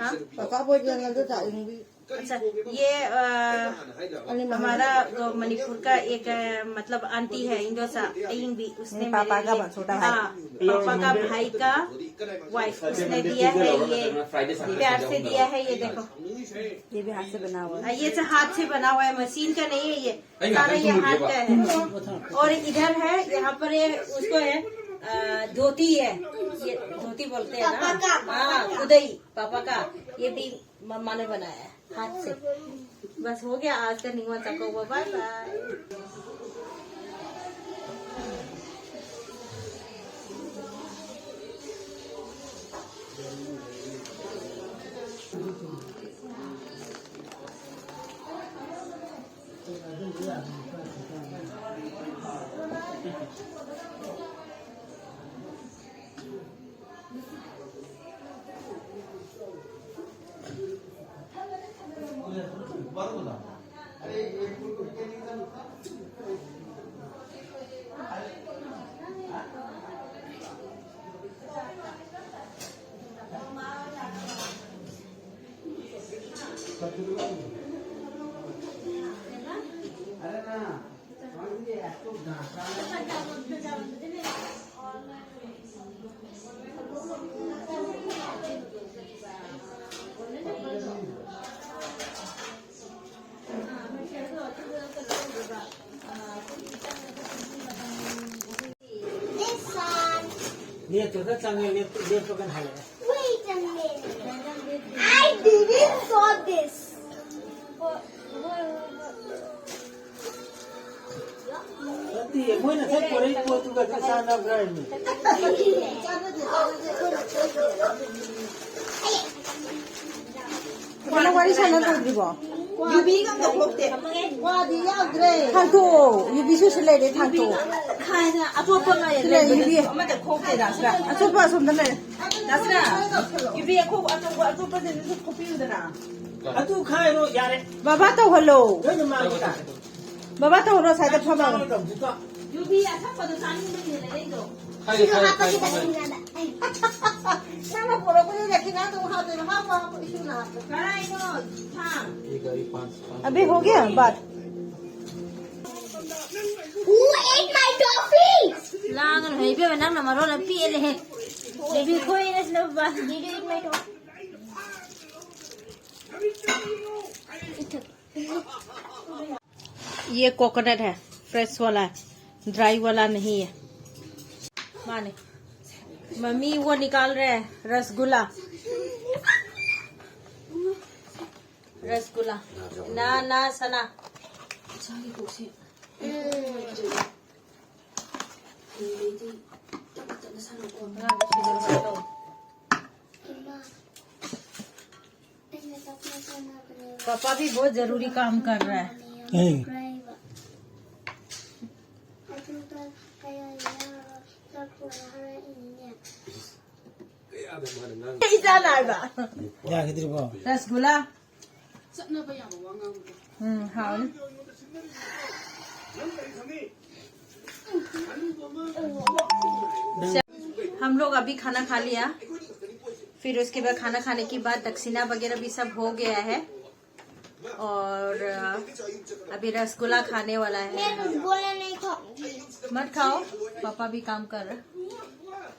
ꯍꯥ? ꯀꯥ ꯕꯣꯏꯗꯤꯌꯥꯅ ꯑꯗꯨ ꯆꯥꯛ ꯏꯟꯕꯤ꯫ अच्छा, ये, अ, हमारा, अ, मणिपुर का एक, अ, मतलब आंटी है, इंदोसा अयिंगबी, उसने मेरे लिए, हाँ, पापा का भाई का वाइफ, उसने दिया है ये, प्यार से दिया है, ये देखो। ये भी हाथ से बना हुआ है। ये सब हाथ से बना हुआ है, मशीन का नहीं है ये। सारा ये हाथ का है। और इधर है, यहाँ पर ये उसको है, अ, धोती है, ये धोती बोलते हैं ना? हाँ, खुदई, पापा का। ये भी मम्मा ने बनाया है हाथ से। बस हो गया आज का निंगवा चाको, बाय बाय। This one. ꯂꯦꯞꯇꯨꯗ ꯆꯪꯉꯦ, ꯂꯦꯞ-, ꯂꯦꯞꯄꯒꯅ ꯍꯜꯂꯛꯑꯦ꯫ Wait a minute. I didn't saw this. ꯅꯠꯇꯤꯌꯦ, ꯃꯣꯏꯅ ꯉꯁꯥꯏ ꯄꯣꯔꯛꯏ ꯄꯣꯠꯇꯨꯒ ꯆꯞ ꯆꯥꯟꯅꯕ꯭ꯔꯥ ꯍꯥꯏꯕꯅꯤ꯫ ꯐꯖꯅ ꯋꯥꯔꯤ ꯁꯥꯟꯅ ꯂꯣꯏꯗ꯭ꯔꯤꯕꯣ? ꯌꯨꯕꯤꯒ ꯑꯝꯇ ꯈꯣꯛꯇꯦ꯫ ꯋꯥꯗꯤ ꯌꯥꯎꯗ꯭ꯔꯦ꯫ ꯊꯥꯡꯇꯣꯛꯑꯣ꯫ ꯌꯨꯕꯤꯁꯨ ꯁꯤ ꯂꯩꯔꯦ, ꯊꯥꯡꯇꯣꯛꯑꯣ꯫ ꯈꯥꯏꯅ ꯑꯇꯣꯞꯄ ꯉꯥꯏꯔꯦ꯫ ꯁꯤ ꯂꯩ, ꯌꯨꯕꯤ꯫ ꯑꯃꯇ ꯈꯣꯛꯇꯦ, ꯗꯥꯁꯅꯥ꯫ ꯑꯆꯣꯠꯄ ꯑꯁꯣꯝꯗ ꯂꯩꯔꯦ꯫ ꯗꯥꯁꯅꯥ, ꯌꯨꯕꯤ ꯑꯈꯣꯛ-, ꯑꯇꯣꯞꯄ, ꯑꯇꯣꯞꯄꯁꯤꯡꯗꯨꯁꯨ ꯈꯣꯛꯄꯤꯌꯨꯗꯅ꯫ ꯑꯗꯨ ꯈꯥꯏꯔꯣ, ꯌꯥꯔꯦ꯫ ꯕꯕꯥ ꯇꯧꯍꯜꯂꯣ꯫ ꯂꯣꯏꯅ ꯃꯥꯡꯉꯦ꯫ ꯕꯕꯥ ꯇꯧꯍꯜꯂꯣ, ꯁ꯭ꯋꯥꯏꯗ ꯐꯝꯃꯒ꯫ ꯇꯧꯗ꯭ꯔꯤꯀꯣ꯫ ꯌꯨꯕꯤ ꯑꯊꯛꯄꯗꯣ ꯆꯥꯅꯤꯡꯕꯒꯤꯅꯦ ꯂꯩꯔꯛꯏꯗꯣ꯫ ꯈꯥꯏꯌꯨ, ꯈꯥꯏꯌꯨ, ꯈꯥꯏꯌꯨ, ꯈꯥꯏꯌꯨ꯫ ꯅꯪꯅ ꯄꯨꯔꯛꯄꯗꯨꯗ ꯈꯤꯇꯪ ꯑꯗꯨꯝ ꯍꯥꯞꯇꯣꯏꯔꯣ? ꯍꯥꯞꯄꯣ, ꯍꯥꯞꯄꯣ, ꯏꯁꯤꯡꯗ ꯍꯥꯞꯄꯣ꯫ ꯀꯔꯥꯏꯅꯣ? ꯊꯥꯡ꯫ ये गाड़ी पाँच, पाँच अभी हो गया बात? Who ate my toffee? ꯂꯥꯡꯒꯅꯨ ꯍꯦ ꯏꯕꯦꯝꯃ, ꯅꯪꯅ ꯃꯔꯣꯜ ꯑꯃ ꯄꯦꯜꯂꯦꯍꯦ꯫ ꯕꯦꯕꯤ ꯈꯣꯏꯅ ꯁꯤꯅ ꯕꯕꯥ꯫ ये कोकोनट है, फ्रेश वाला है, ड्राई वाला नहीं है। माने मम्मी वो निकाल रहे हैं रसगुल्ला। रसगुल्ला ना ना सना। पापा भी बहुत जरूरी काम कर रहा है। ꯆꯥꯅꯕ꯫ ꯌꯥꯈꯤꯗ꯭ꯔꯤꯕꯣ? ꯔꯁꯒꯨꯂꯥ꯫ ꯎꯝ, ꯍꯥꯎꯅꯤ꯫ हम लोग अभी खाना खा लिया, फिर उसके बाद खाना खाने के बाद दक्षिणा वगैरह भी सब हो गया है। और अभी रसगुल्ला खाने वाला है। मैं रसगुल्ला नहीं खाऊंगी। मत खाओ, पापा भी काम कर रहे हैं।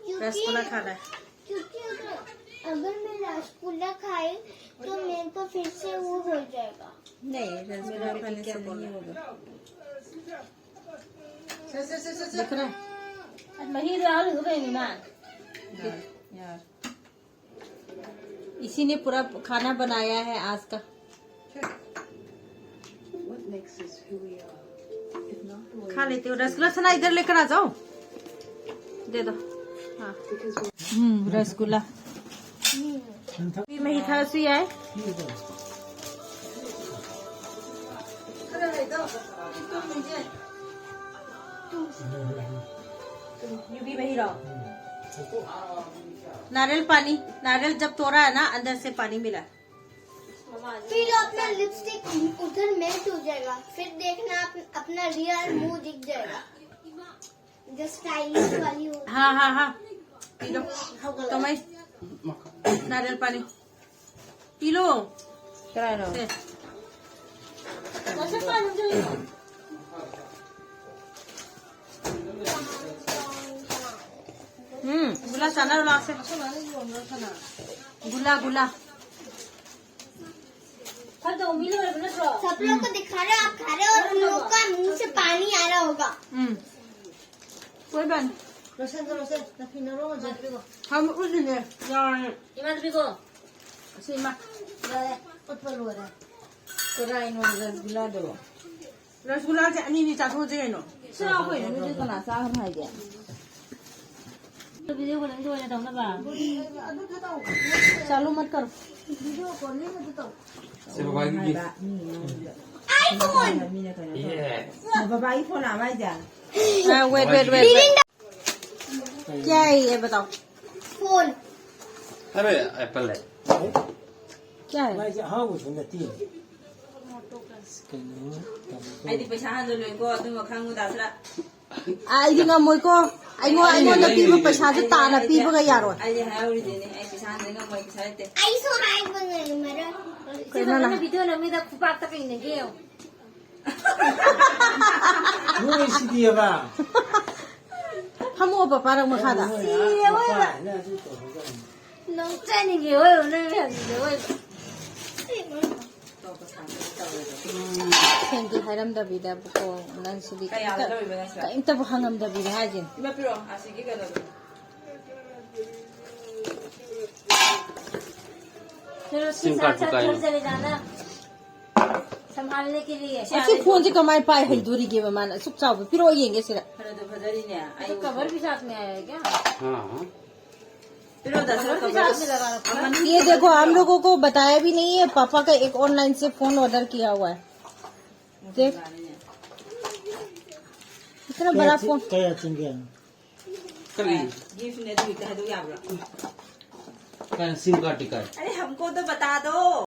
क्योंकि रसगुल्ला खाना है। क्योंकि अगर मैं रसगुल्ला खाई तो मेरे को फिर से वो हो जाएगा। नहीं, रसगुल्ला खाने से नहीं होगा। दिख रहा है? यार, इसी ने पूरा खाना बनाया है आज का। खा लेती हूँ। रसगुल्ला सना इधर लेकर आ जाओ, दे दो। हाँ। हम्म, रसगुल्ला। ये मैं ही था, सुई आए। ये भी वही रहा। नारियल पानी, नारियल जब तोड़ा है ना, अंदर से पानी मिला। फिर अपना लिपस्टिक उधर मेल्ट हो जाएगा, फिर देखना आप अपना रियल मुंह दिख जाएगा। स्टाइलिश वाली हो। हाँ, हाँ, हाँ। P low. तो मैं नारियल पानी पी लो। करायला. से. हम्म, गुला चना वाला से. गुला, गुला. सब लोग को दिखा रहे हो, आप खा रहे हो और हम लोग का मुंह से पानी आ रहा होगा. हम्म. कोई बात नहीं. हम उस दिन. इमाद भी को. सीमा. ꯀꯔꯥꯏꯅꯣ ꯔꯁꯒꯨꯂꯥꯗꯨꯕꯣ? ꯔꯁꯒꯨꯂꯥꯁꯦ ꯑꯅꯤꯅꯤ ꯆꯥꯊꯣꯛꯑꯁꯦ ꯀꯩꯅꯣ. ꯆꯥꯎ ꯀꯩꯅꯣ, ꯑꯗꯨꯗꯤ ꯀꯅꯥ ꯆꯥꯈ꯭ꯔꯣ ꯍꯥꯏꯒꯦ? ꯚꯤꯗꯤꯑꯣ ꯀꯣꯂꯤꯡꯗ ꯑꯣꯏꯅ ꯇꯧꯅꯕ. चालू मत करो. ꯁꯦ, ꯕꯕꯥꯒꯤ ꯒꯤꯐ. ꯃꯤꯅ ꯀꯩꯅꯣ ꯇꯧ-, ꯌꯦꯁ. ꯕꯕꯥꯒꯤ ꯐꯣꯟ ꯂꯥꯛꯑꯕ ꯍꯥꯏꯁꯦ? Wait, wait, wait. क्या है ये बताओ? फोन. अरे, एप्पल है. क्या है? ꯃꯥꯏꯁꯦ ꯑꯍꯥꯎꯕꯁꯨ ꯅꯠꯇꯦ. ꯀꯩꯅꯣ? ꯑꯩꯗꯤ ꯄꯩꯁꯥ ꯍꯟꯖꯜꯂꯣꯏꯀꯣ, ꯑꯗꯨꯃ ꯈꯪꯉꯨ, ꯗꯥꯁꯔꯥ. ꯑꯩꯗꯤ ꯉꯝꯃꯣꯏꯀꯣ. ꯑꯩꯉꯣꯟ-, ꯑꯩꯉꯣꯟꯗ ꯄꯤꯕ ꯄꯩꯁꯥꯁꯦ ꯇꯥꯅ ꯄꯤꯕꯒ ꯌꯥꯔꯣꯏ. ꯑꯩꯗꯤ ꯍꯥꯏꯍꯧꯔꯤꯗꯨꯅꯤ, ꯑꯩ ꯄꯩꯁꯥ ꯍꯟꯖꯟ ꯉꯝꯃꯣꯏ, ꯄꯩꯁꯥ ꯂꯩꯇꯦ. ꯑꯩꯁꯨ ꯍꯥꯏꯕ ꯉꯝꯃꯔꯣꯏ. ꯀꯩꯅꯣ ꯅꯪ? ꯚꯤꯗꯤꯑꯣ ꯅꯝꯃꯤꯗ ꯈꯨꯄꯥꯛꯇ ꯀꯩꯅꯒꯦ ꯌꯦꯡꯉꯣ. ꯅꯣꯏ ꯁꯤꯗꯤꯑꯕ. ꯐꯝꯃꯣ ꯄꯄꯥ ꯅꯪ ꯃꯈꯥꯗ. ꯅꯣꯏ ꯁꯤ ꯑꯥ ꯑꯣꯏꯕ. ꯃꯄꯥ ꯍꯥꯏꯅ ꯑꯗꯨ ꯇꯧꯔꯒ. ꯅꯪ ꯆꯠꯅꯤꯡꯉꯦ ꯑꯣꯏꯕ, ꯅꯪ ꯍꯥꯏꯕꯗꯨꯗ ꯑꯣꯏꯕ. ꯁꯦꯡꯗꯤ ꯍꯥꯏꯔꯝꯗꯕꯤꯗꯕꯀꯣ, ꯅꯪꯁꯤꯗꯤ ꯀꯌꯥꯗ ꯀꯩꯝꯇ, ꯂꯧꯔꯤꯕ ꯅꯪꯁꯦ? ꯀꯩꯝꯇꯕꯨ ꯍꯪꯉꯝꯗꯕꯤꯗ ꯍꯥꯏꯁꯤꯅꯤ꯫ ꯏꯃꯥ ꯄꯤꯔꯛꯑꯣ, ꯑꯁꯤꯒꯤ ꯀꯩꯅꯣꯗꯣ꯫ ꯁꯤꯝ ꯀꯥꯔꯗ ꯄꯨ ꯀꯥꯏꯅꯣ? ꯁꯝꯍꯥꯜꯅꯦ ꯀꯦ ꯂꯤꯌꯦ꯫ ꯑꯁꯤ ꯐꯣꯟꯁꯦ ꯀꯃꯥꯏꯅ ꯄꯥꯏ ꯍꯩꯗꯣꯔꯤꯒꯦꯕ ꯃꯥꯅ ꯑꯁꯨꯛ ꯆꯥꯎꯕ? ꯄꯤꯔꯛꯑꯣ ꯌꯦꯡꯒꯦ ꯁꯤꯔ꯫ ꯈꯔꯗꯣ ꯐꯖꯔꯤꯅꯦ꯫ ꯑꯗꯨ ꯀꯚꯔ ꯄꯤꯁꯥꯁꯅꯦ ꯍꯥꯏꯌꯦ ꯀꯌꯥ? हाँ, हाँ. ꯄꯤꯔꯛꯑꯣ, ꯗꯥ, ꯁꯔꯨꯛ ꯀꯚꯔ ꯄꯤꯁꯥꯁꯅꯦ ꯗꯔꯀꯥꯔ ꯑꯣꯏ꯫ ये देखो, हम लोगों को बताया भी नहीं है, पापा का एक ऑनलाइन से फोन ऑर्डर किया हुआ है। देख, इतना बड़ा फोन। ꯀꯌꯥ ꯆꯤꯡꯒꯦ? ꯀꯔꯤ? ꯒꯤꯐꯅꯦ, ꯑꯗꯨ ꯍꯦꯛꯇ ꯍꯥꯏꯗꯣꯛ ꯌꯥꯕ꯭ꯔꯥ? ꯀꯩꯅꯣ, ꯁꯤꯝ ꯀꯥꯔꯗꯇꯤ ꯀꯥꯏ? अरे, हमको तो बता दो.